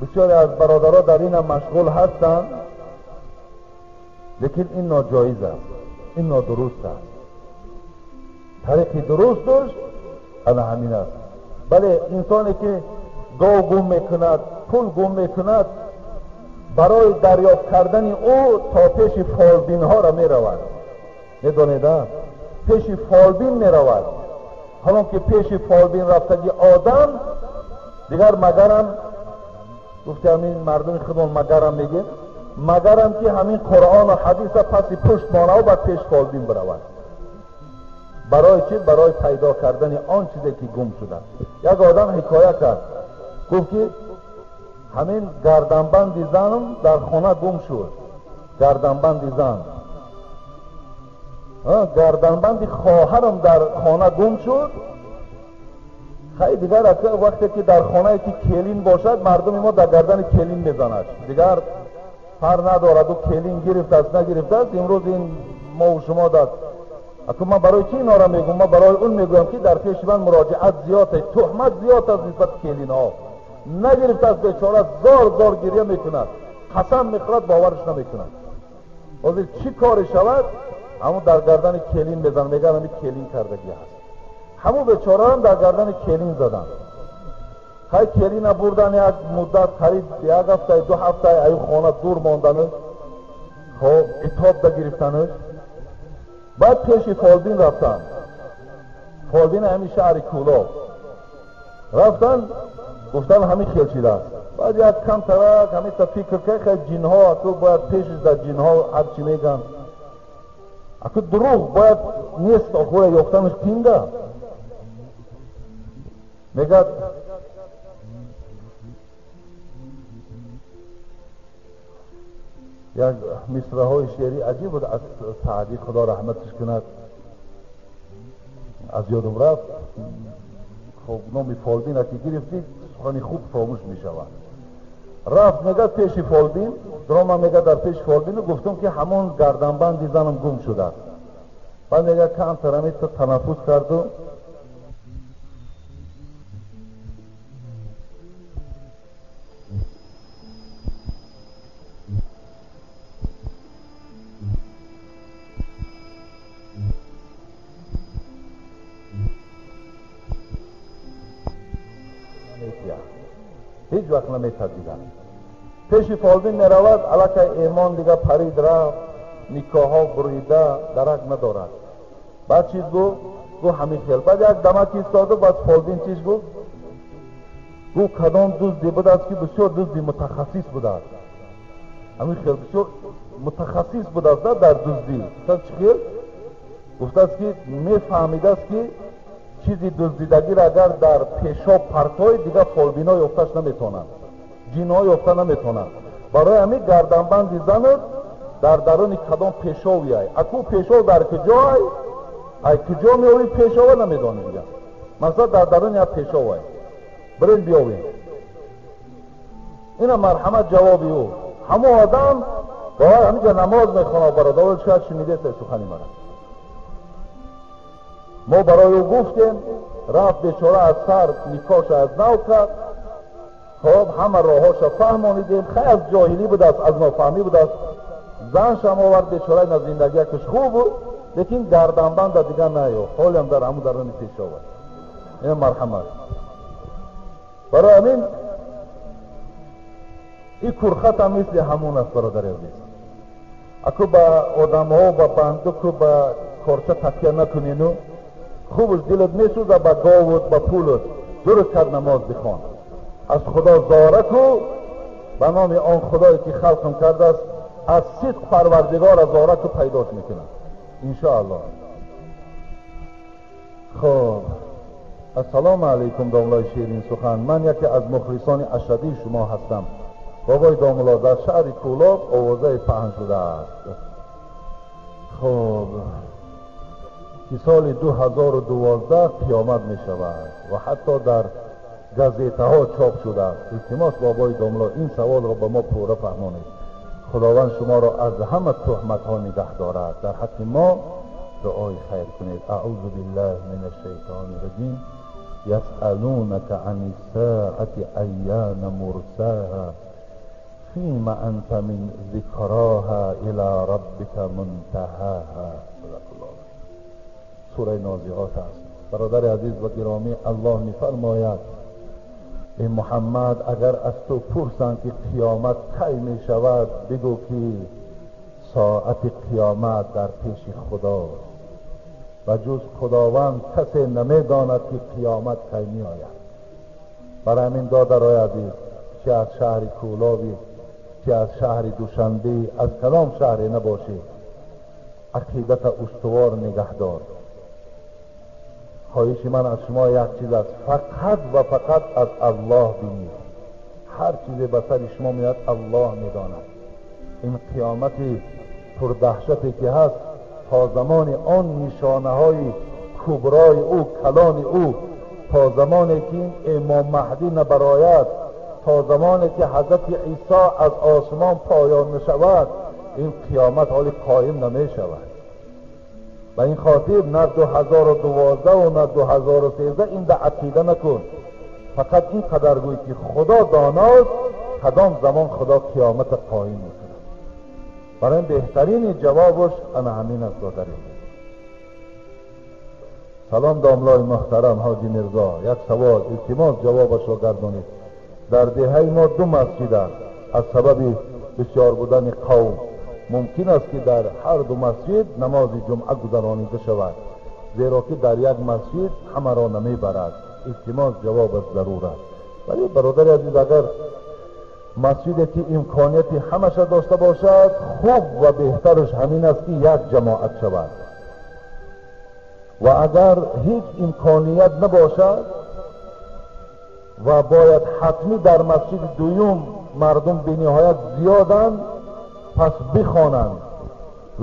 بسیاری از برادرها در این مشغول هستند، لیکن این ناجایز است، این نادرست است. طریق درست داشت انا همین است. بله انسانی که گاو گم میکند، پول گم میکند، برای دریافت کردن او تا پیش فالبین ها را میرود. میدانید پیش فالبین میرود. حالا که پیش فالبین رفتگی آدم دیگر مگرم، گفته همین مردم خودمون مگرم میگه، مگرم که همین قرآن و حدیث پس پشت مانه و بعد پیش فالبین برود. برای چی؟ برای پیدا کردن آن چیزی که گم شده. یک آدم حکایت کرد، گفت که همین گردنبند زنم در خانه گم شد. گردنبند زن، گردنبند خواهرم در خانه گم شد. خیلی دیگر وقتی که در خانه که کلین باشد، مردم ما در گردن کلین میزند، دیگر فرق ندارد و کلین گرفت است نگرفت است. امروز این ما و شما داد. اکنون من برای چی اینا را میگم؟ من برای اون میگویم که در پیش من مراجعت زیاد است، تهمت زیاد است نسبت کلین ها. نگرفت است بیچاره، زار زار گریه میکند، قسم میخورد، باورش نمیکند. حاضر چی کاری شود؟ همون در گردن کلین بزن، میگن همین کلین کردگی هست. همون بیچاره هم در گردن کلین زدن. خیلی کلین بردن یک مدت، قریب یک هفته 2 هفته ای خانه دور ماندنش، خب اتاب گرفتنش. بعد پیش فالبین رفتن، فالبین همین شهر کولاب رفتن، گفتن همین خیل چیده است. بعد یک کم ترک همین تا فکر که خیلی جنها اکو باید پیشش در جنها هرچی میگن اکو دروغ باید نیست، آخوره یافتنش پینده. میگد یک مصرع های شعری عجیب بود از سعدی، خدا رحمتش کند، از یادم رفت. خب نام فالبین که گرفتی سخنی خوب فراموش می شود. رفت میگه پیش فالبین، دراما میگه در پیش فالبین گفتم که همون گردنبند زنم گم شده است. بعد میگه کم ترمی تو تنفس کرد و هیچ وقت نمی‌پذیرد. پیش فالبین میرود، علاکه ایمان دیگه پرید رفت، نکاح بریده، درک ندارد. بعد چیز گفت؟ گفت همین خیل. بعد یک دمک ایستاد و بعد فالبین چیز گفت؟ گفت کدام دزدی بوده است که بسیار دزدی متخصص بوده است. همین خیل بسیار متخصص بوده است در دزدی. گفت چی خیل؟ گفت است که میفهمیده است که Чизи дуздидагиро агар дар пешоб партои, дигар фолбино ёфташ наметавонанд, ҷинҳо ёфта наметавонанд. Барои ҳамин гарданбанди занат дар даруни кадом пешовиай, аку пешов дар куҷоай, ай куҷо меови пешова намедонӣ дигар. Масалан дар даруни як пешовай, бирен биёвем. Ина марҳамат ҷавоби ӯ. Ҳамон одам бояд ҳаминҷа намоз мехонад. Бародаро, шояд шунидед сухани мара. Мо барои ӯ гуфтем, рафт бечора аз сар никоҳша аз нав кард. Хоб, ҳама роҳҳоша фаҳмонидем. Хай, аз ҷоҳилӣ будааст, аз нофаҳмӣ будааст. Заншам овард бечора, на зиндагиякаш хуб буд, лекин гарданбанда дигар наёфт, ҳолиам дар ҳамун даруни пешова. Ина марҳамат. Барои ҳамин ин курхатам мисли ҳамун аст, бародари азиз. Аку ба одамҳо, ба бандуку ба корча такя накунену хубш дилат месӯза ба говут, ба пулут. Ду ракат намоз бихон, аз Худо зора ку, ба номи он Худое ки халқам кардааст, аз сидқ Парвардигора зора ку, пайдош мекунад иншоаллоҳ. Хоб, ассалому алайкум, домлои ширин сухан, ман яке аз мухлисони ашадии шумо ҳастам. Бобои домло, дар шаҳри Кӯлоб овозаи паҳн шудааст, хоб, ки соли 2012 қиёмат мешавад ва ҳатто дар газетаҳо чоп шудааст. Илтимос, бобои домло, ин саволро ба мо пурра фаҳмонед. Худованд шуморо аз ҳама туҳматҳо нигаҳ дорад. Дар ҳаққи мо дуои хайр кунед. Аузу биллаҳи мин ашшайтони раҷим. Ясалунака ани ссаати айяна мурсаҳа фима анта мин зикраҳа ила раббика мунтаҳаҳа. Сураи Нозиот аст. Бародари азиз ва гиромӣ, Аллоҳ мефармояд: эй Муҳаммад, агар аз ту пурсанд, ки қиёмат кай мешавад, бигӯ, ки соати қиёмат дар пеши Худост ва ҷуз Худованд касе намедонад, ки қиёмат кай меояд. Барои ҳамин, додарои азиз, чи аз шаҳри Кӯлобӣ, чи аз шаҳри Душанбе, аз кадом шаҳре набошӣ, ақидата устувор нигаҳдор. Хоҳиши ман аз шумо як чиз аст: фақат ва фақат аз Аллоҳ бинед. Ҳар чизе ба сари шумо меояд, Аллоҳ медонад. Ин қиёмати пурдаҳшате ки ҳаст, то замони он нишонаҳои куброи ӯ, калони ӯ, то замоне ки ин Имом Маҳдӣ набарояд, то замоне ки Ҳазрати Исо аз осмон поён нашавад, ин қиёмат ҳоли қоим намешавад. Ба ин хотир на 2012 на 2013 ин да ақида накун. Фақат ин қадар гӯй, ки Худо доност кадом замон Худо қиёмата қоим мекунад. Барои ин беҳтарини ҷавобаш ана ҳамин аст, додари. Салом, домлои муҳтарам ҳоҷи Мирзо, як савол, илтимос, ҷавобашро гардонед. Дар деҳаи мо ду масҷид аст. Аз сабаби бисёр будани қавм мумкин аст, ки дар ҳар ду масҷид намози ҷумъа гузаронида шавад, зеро ки дар як масҷид ҳамаро намебарад. Илтимос, ҷавобаш зарур аст. Вале, бародари азиз, агар масҷиде ки имконияти ҳамаша дошта бошад, хуб ва беҳтараш ҳамин аст, ки як ҷамоат шавад. Ва агар ҳеҷ имконият набошад ва бояд ҳатмӣ дар масҷиди дуюм мардум бениҳоят зиёданд, пас бихонанд.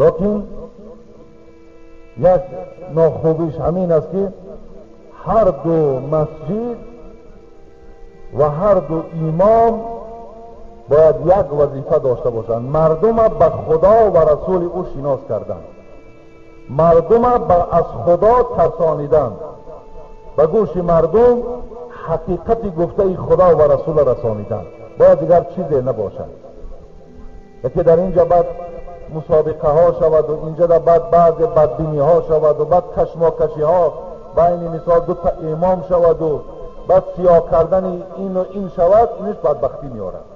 Лекин як нохубиш ҳамин аст, ки ҳар ду масҷид ва ҳар ду имом бояд як вазифа дошта бошанд: мардума ба Худо ва расули ӯ шинос кардан, мардума аз Худо тарсонидан, ба гӯши мардум ҳақиқати гуфтаи Худо ва расула расонидан. Бояд дигар чизе набошад. Яке дар инҷа баъд мусобиқаҳо шаваду инҷа баъд баъзе бадбиниҳо шаваду баъд кашмокашиҳо байни, мисол, дута имом шаваду баъд сиёҳ кардани ину ин шавад, иниш бадбахтӣ меорад.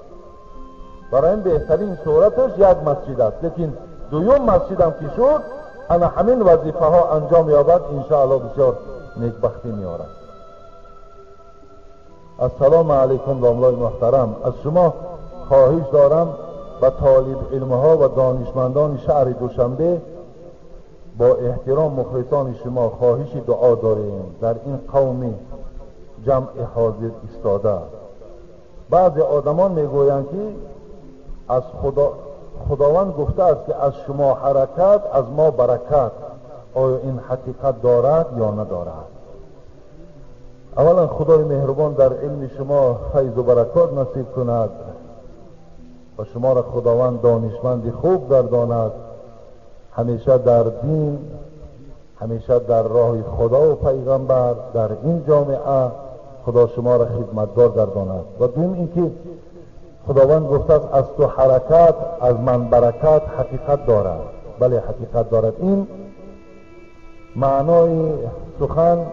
Барои ин беҳтарин сураташ як масҷид аст, лекин дуюм масҷидам ки шуд, ана ҳамин вазифаҳо анҷом ёбад, иншоалло бисёр некбахтӣ меорад. Ассалому алайкум, домлои муҳтарам, аз шумо хоҳиш дорам, ба толиб илмҳо ва донишмандони шаҳри Душанбе با احترام مخلصان شما خواهش دعا داریم. در این قوم جمع حاضر ایستاده بعضی آدمان میگویند که از خداوند گفته است که از شما حرکت از ما برکت. آیا این حقیقت دارد یا ندارد؟ اولا خدای مهربان در علم شما فیض و برکات نصیب کند و شما را خداوند دانشمند خوب گرداند، همیشه در دین، همیشه در راه خدا و پیغمبر در این جامعه خدا شما را خدمتگار گرداند. و دوم اینکه خداوند گفته است از تو حرکت از من برکت، حقیقت دارد. بله حقیقت دارد. این معنای سخن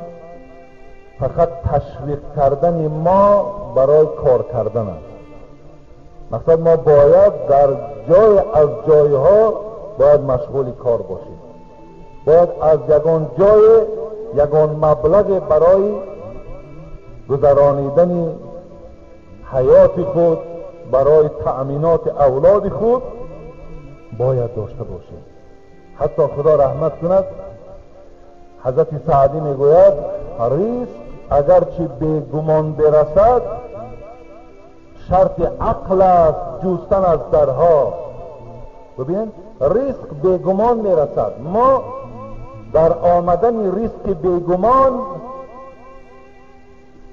فقط تشویق کردن ما برای کار کردن است. مثلا ما باید در جای از جایها باید مشغول کار باشیم، باید از یگان جای یگان مبلغ برای گذرانیدن حیات خود، برای تأمینات اولاد خود باید داشته باشیم. حتی خدا رحمت کند حضرت سعدی میگوید ریسک اگرچه بیگمان برسد شرط عقل است جستن از درها. ببین ریسک بیگمان میرسد، ما در آمدن ریسک بیگمان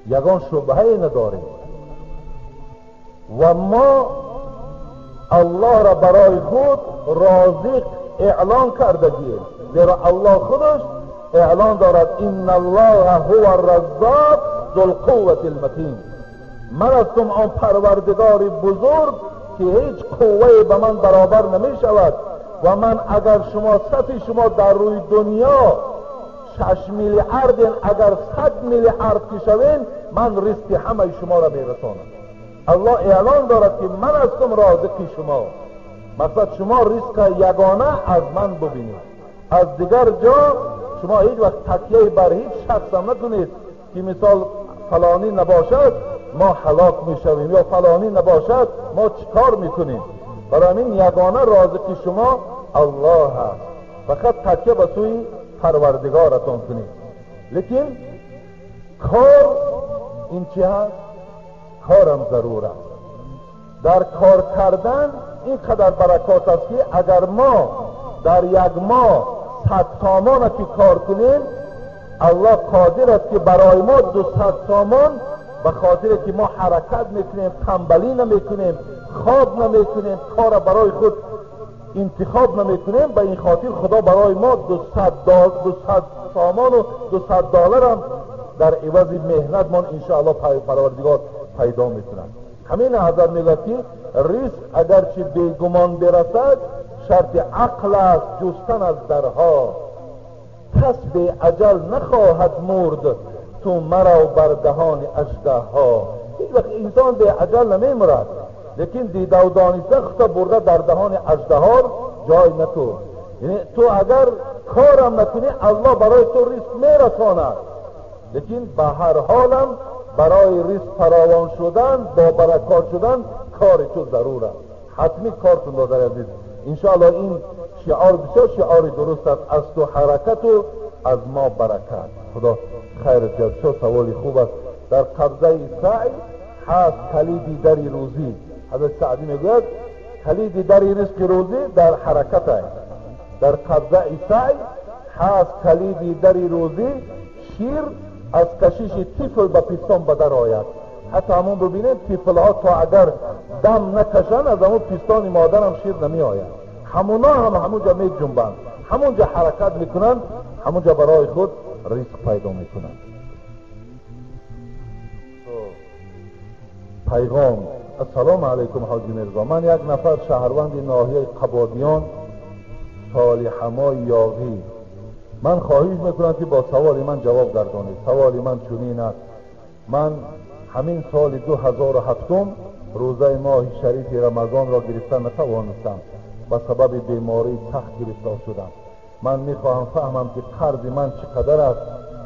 یگان شبهه نداریم و ما الله را برای خود رازق اعلان کردگیم، زیرا الله خودش اعلان دارد ان الله هو الرزاق ذو القوة المتین. من هستم آن پروردگار بزرگ که هیچ قوه به من برابر نمی شود و من اگر شما صف شما در روی دنیا 6 میلیارد، اگر 100 میلیارد کشوین، من رزق همه شما را میرسانم. الله اعلان دارد که من هستم رازق شما، مثلا شما رزق یگانه از من ببینید، از دیگر جا شما هیچ وقت تکیه بر هیچ شخص هم نکنید که مثال فلانی نباشد ما هلاک میشویم یا فلانی نباشد ما چیکار میکنیم. برای همین یگانه رازق شما الله هست، فقط تکیه به سوی پروردگارتان کنید. لیکن کار این چی هست؟ کارم ضرور است. در کار کردن اینقدر برکات است که اگر ما در یک ماه 100 تومان که کار کنیم، الله قادر است که برای ما 200 تومان به خاطر که ما حرکت میکنیم، تنبلی نمیکنیم، خواب نمیکنیم، کار برای خود انتخاب نمیکنیم، به این خاطر خدا برای ما 200 تومان و 200 دلار هم در عوض مهنتمان انشاءالله پروردگار پیدا میکنند. همین حضرت میگه که ریسک اگرچه بیگمان برسد شرط عقل است جستن از درها. کس به عجل نخواهد مرد تو مرا بر دهان اژدها. هیچ وقت انسان به عجل نمیمرد، لیکن دیده و دانسته خود برده در دهان اژدها جای نکن. یعنی تو اگر کارم نکنی الله برای تو ریسک میرساند، لیکن به هر حالم برای ریسک فراوان شدن، با برکات شدن کار تو ضرور است. حتمی کارتون برادر عزیز. انشاءالله این شعار بسیار شعار درست است، از تو حرکت و از ما برکت. خدا خیر دیاد. بسیار سوالی خوب است. در قبضه سعی هست کلید در روزی. حضرت سعدی میگوید کلید در رزق روزی در حرکت است. در قبضه سعی هست کلید در روزی، شیر از کشش طفل به پستان به در آید. حتی همون ببینید طفل ها تا اگر دم نکشن از همون پستان مادر هم شیر نمی آید. همونا هم همونجا می جنبند، همونجا حرکت میکنن، همونجا برای خود رزق پیدا میکنن. پیغام: السلام علیکم حاجی میرزا، من یک نفر شهروند ناحیه قبادیان صالحمای یاغی، من خواهش میکنم که با سوال من جواب گردانید. سوال من چنین است: من همین سال 2007 روزه ماه شریف رمضان را گرفتن نتوانستم، به سبب بیماری سخت گرفتار شدم. من میخواهم فهمم که قرض من چقدر است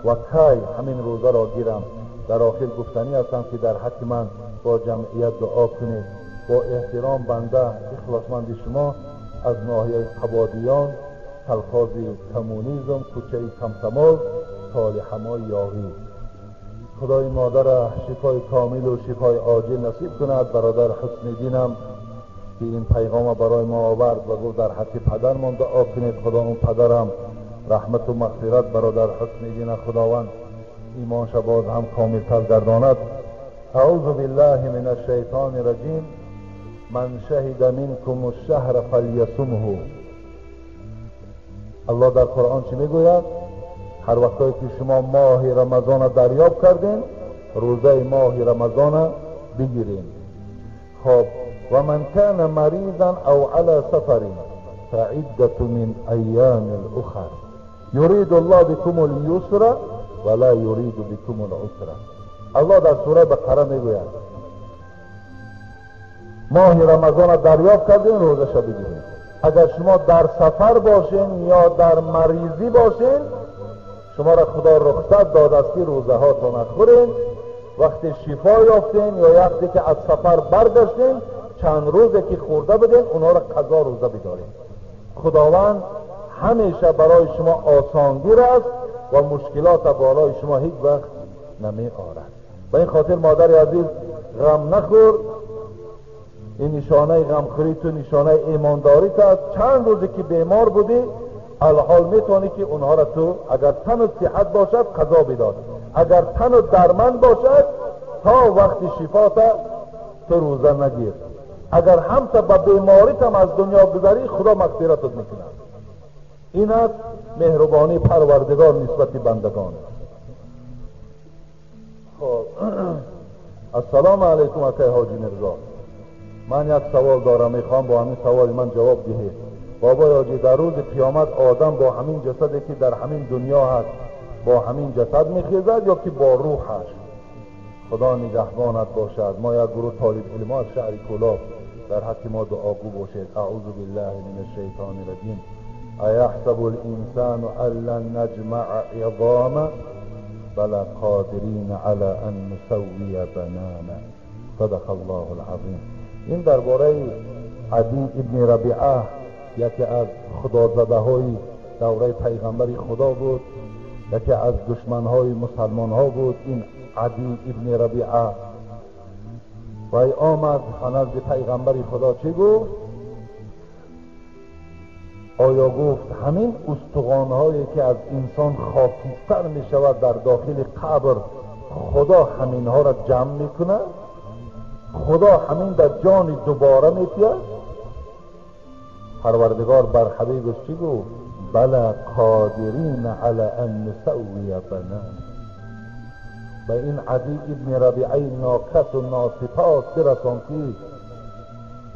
و کی همین روزه را گیرم. در آخر گفتنی هستم که در حق من با جمعیت دعا کنید. با احترام بنده اخلاصمند شما از ناحیه قبادیان колхози коммунизм, кӯчаи Комсомол, Солиҳамои Ёғӣ. Худои модара шифои комилу шифои оҷил насиб кунад. Бародар Ҳусниддинам ки ин пайғома барои мо овард ва гуфт дар ҳаққи падармон дуо кунед, Худо он падарам раҳмату мағфират, бародар Ҳусниддина Худованд имонша боз ҳам комилтар гардонад. أعوذ بالله من الشيطان الرجيم. من شهد منكم الشهر فليصمه. الله در قرآن چی میگوید؟ هر وقتایی که شما ماه رمضان دریاب کردین، روزه ماه رمضان بگیرین. خب، و من كان مريضا او على سفر فعدة من ایام الاخر يريد الله بكم اليسر ولا يريد بكم العسر. الله در سوره بقره میگوید ماه رمضان دریافت کردین، روزش بگیرین. اگر شما در سفر باشین یا در مریضی باشین، شما را خدا رخصت داده است که روزه هاتون نخورین. وقتی شفا یافتین یا وقتی که از سفر برگشتین، چند روزی که خورده بدین اونها را قضا روزه بدارین. خداوند همیشه برای شما آسانگیر است و مشکلات بالای شما هیچ وقت نمی آرد. به این خاطر مادر عزیز غم نخور. این نشانه غمخوری تو نشانه ایمانداری است. چند روزی که بیمار بودی، الحال میتونی که اونها را تو اگر تن صحت باشد قضا بداد، اگر تن درمند باشد تا وقت شفا تو روزه نگیر. اگر هم تا به بیماریت هم از دنیا گذری، خدا مغفرتت میکند. این است مهربانی پروردگار نسبت بندگان. خب، السلام علیکم اکای حاجی میرزا، من یک سوال دارم، میخوام با همین سوال من جواب دهید. بابای حاجی، در روز قیامت آدم با همین جسدی که در همین دنیا هست با همین جسد میخیزد یا که با روحش؟ خدا نگهبانت باشد. ما یک گروه طالب علم از شهر کولاب، در حق ما دعاگو باشید. اعوذ بالله من الشیطان الرجیم. ایحسب الانسان ان لن نجمع عظامه بلى قادرین على ان نسوی بنانه. صدق الله العظیم. این درباره عدی ابن ربیعه، یکی از خدازده های دوره پیغمبر خدا بود، یکی از دشمن های مسلمان ها بود این عدی ابن ربیعه. و ای آمد نزد پیغمبر خدا، چی گفت؟ آیا گفت همین استخوان که از انسان خاکستر می شود در داخل قبر، خدا همینها را جمع میکنه؟ خدا همین در جان دوباره میتید؟ پروردگار بر حبیبش چی گفت؟ بلى قادرین على ان نسوی بنان. به این عدی ابن ربیعه ناکس و ناسپاس برسان که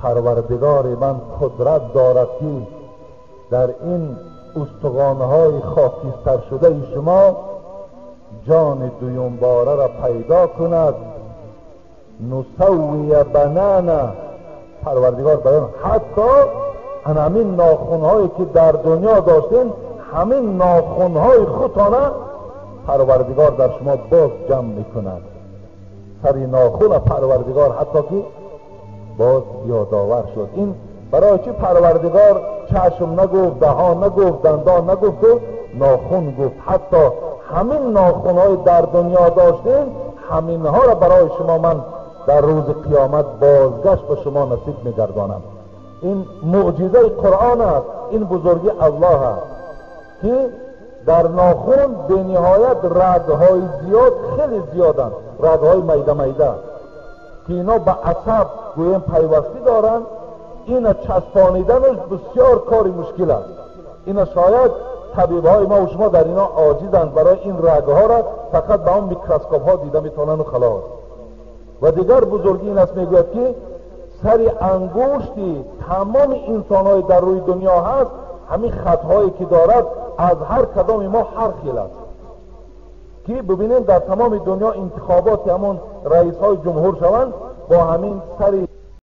پروردگار من قدرت دارد که در این استخوانهای خاکستر شده شما جان دویم باره را پیدا کند. نسوی بنانه، پروردگار بیان حتی همین ناخونهایی که در دنیا داشتین، همین ناخونهای خودتانه پروردگار در شما باز جمع میکند. سری ناخون پروردگار حتی که باز یادآور شد. این برای چی پروردگار چشم نگفت، دهان نگفت، دندان نگفت و ناخون گفت؟ حتی همین ناخونهای در دنیا داشتین، همینها را برای شما من در روز قیامت بازگشت به شما نصیب میگردانم. این معجزه قرآن است، این بزرگی الله است که در ناخون به نهایت رگهای زیاد، خیلی زیادند، رگهای میده میده که اینا به عصب گویم پیوستی دارند. اینا چسبانیدنش بسیار کاری مشکل است. اینا شاید طبیب های ما و شما در اینا عاجزند، برای این رگها را فقط به آن میکروسکوپ ها دیده میتونن و خلاص. و دیگر بزرگی این است، میگوید که سر انگشتی تمام انسان های در روی دنیا هست، همین خطهایی که دارد از هر کدام ما هر خیل است که ببینیم در تمام دنیا انتخابات همون رئیس های جمهور شوند با همین سر